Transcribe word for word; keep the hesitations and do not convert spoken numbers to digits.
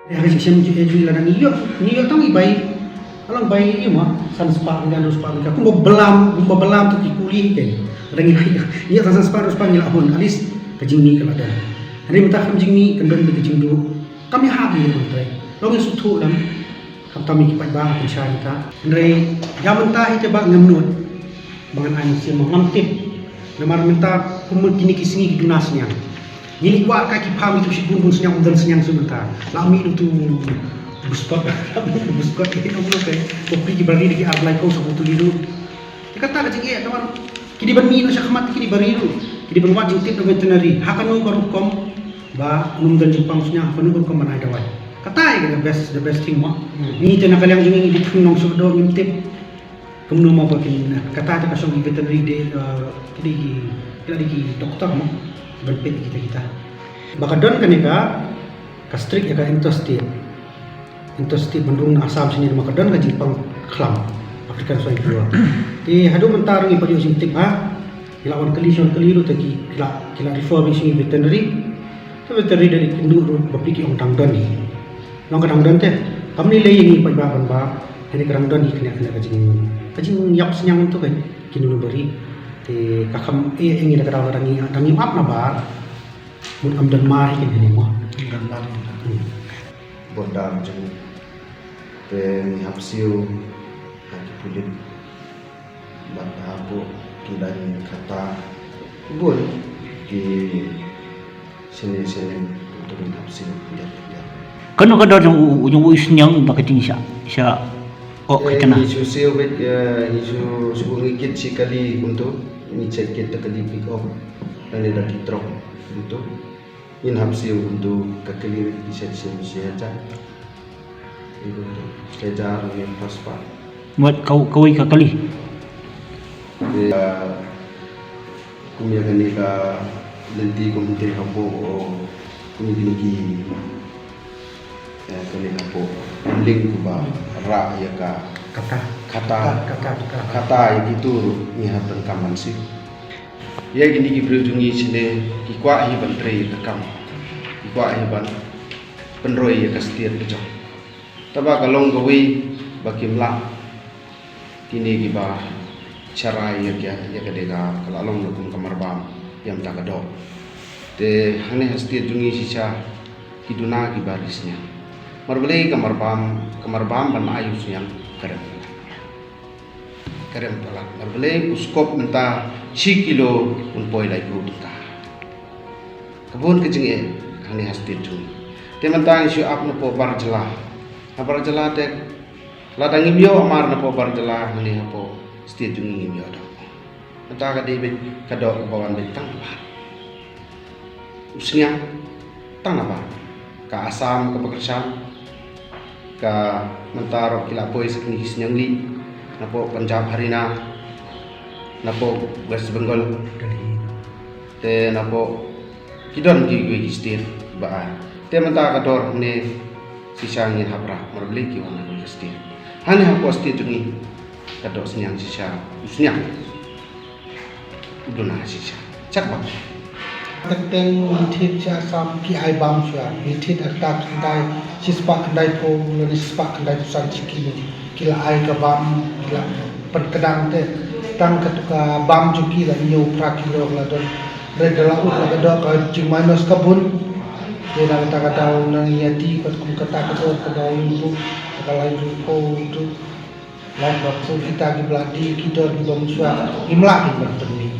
Ha ka jingshem jong ngi la dang ïoh, ngi ïoh tang i bai. Alang bai i ma san spah ngan spah ngan kumba balam, kumba balam tu ki kuli hi kan. Dang ïoh, ïoh tang san spah spah ngi la hun, at least ka jingmih ka la don. Hynrei mynta kam jingmih kan don ka jingduh. Kam ïa ha ki ïa ban trai. Long ïa suthu lam. Khamtam ïa ki paidbah pynshai mynta. Hynrei ïa mynta hi te ba ngam nud. Ba ngan ai mynsiem, ngam tip. Namar mynta kum kine ki sngi ki duna sniang. Ngi leit wad ka ki pham, itu shibun bun sniang, ym don sniang shuh mynta. La mih utu buskot. Buskot ki ong lo ke. Kopi ki bari da ki ar lai ko sa utu lidu. Te kata ka jingeh namar ki dei ban mih noh shakhmat, ki dei bari ruh. Ki dei ban wad jingtip na veterinary. Ha kano ka rukom ba ym don jingpang sniang, ha kano ka rukom ban ai dawai. Kata ïa ka the best, the best thing mo. Ngi te na ka liang jong ngi ngi dei thung nong shuh doh, ngim tip. Kumno mo ba kin, kata te ka shong ki veterinary de, eh, ki dei ki, ki la dei ki doktor mo ban peit kita kita. Ba ka don kane ka, ka strict ïa ka interstate. Interstate ban rung na Assam shane, ma ka don ka jingpang khlam African swine fever. Te haduh mynta ruh ngi pat ïoh jingtip ha. Ki la wan kylli shon kylli ruh te ki, ki la, ki la refer beit sha ngi veterinary. Te veterinary da ki kynduh ruh ba phi ki ong dang don hi. Long ka dang don te. Kam ni lei ngi paidbah ban ba. Hynrei ka dang don hi kane, kane ka jing, ka jingïap sniang tu kan. Ki nu bari. Te ka kham eh eh ngi da ka dang, dang ngi, dang ngi ap na ba. Mut kam don ma hi kin hynrei mo. Don ma hi. Hmm. Border jong. Te ngi hap siew ha ki pulit. Bad hapoh ki dang kata bun ki sene sene untuk hap siew jat jat. Kano ka dor jong u, jong u sniang ba ka jing sha, sha, oh, eh, ka kena. Ngi shu siew bad, eh, ngi shu shu ngi kit shi kali untuk ngi check kit ta kali pick up. Ngi da ki truck untuk. Ngin hap siew kumtu ka kali ki shet siew shet ja. Kumtu shet ja ngi pas pa. Wat kau kawei ka kali. Ïa, kum ïa kane ka lynti kum te hapoh, o kum ïa kine ki, eh, kane hapoh. Link ba ra ïa ka kata. Kata. Kata, kata, kata. Kata ïa kitu ruh ngi hap donkam ban siew. Ïa kine ki briew jong ngi shane ki kwah hi ban trei ïa ka kam. Ki kwah hi ban pynroi ïa ka stier ka jong. Taba ka long kawei ba kim lah kine kiba sharai ïa ka, ïa ka dei ka, ka la long na kum ka marbam ïa mynta ka dok. Te hangne ha stier jong ngi shisha ki duna kiba ri sniang. Mar balei ka marbam, ka marbam ban ai u sniang ka rem. Ka rem palat. Mar balei u skop mynta shi kilo un poi laiphew tyngka. Ka bun ka jingeh hangne ha state jong ngi. Te mynta ngi shu ap napoh bar jylla. Ha bar jylla te lada ngim ïoh mar napoh bar jylla hangne hapoh state jong ngi ngim ïoh doh. Mynta ka dei beit ka doh kaba wan beit tang nabar. U sniang tang nabar. Ka Assam kaba kyrshan. Ka mynta ruh ki la poi sa kine ki sniang lieh napoh Punjab, Haryana, napoh West Bengal. Te napoh ki don kiwei ki state ba ai. Te mynta ka dor hangne shisha ngin hap rah mar balei ki wan na kawei ka state. Hangne hapoh state jong ngi ka dor sniang shisha, u sniang. Duna shisha. Chak bang. Teng teng ngi thied sha Assam ki ai bam shuwa. Ngi thied arta khyndai, shispah khyndaiphew lane shispah khyndaiphew san shi kilo. Ki la ai ka bam, ki la pynkdang te. Tang katu ka bam jong ki la hynñiew phra kilo la don. Hynrei da la ut la ka doh ka jingminus ka bun. Te na kata ka daw nang ïa ti pat kum kata ka dor ka daw ïa u tu. Ka laiphew tu. Lait ba pur kita ki bla die ki dor ki bam shuwa, ngim lah ki ban pynmih.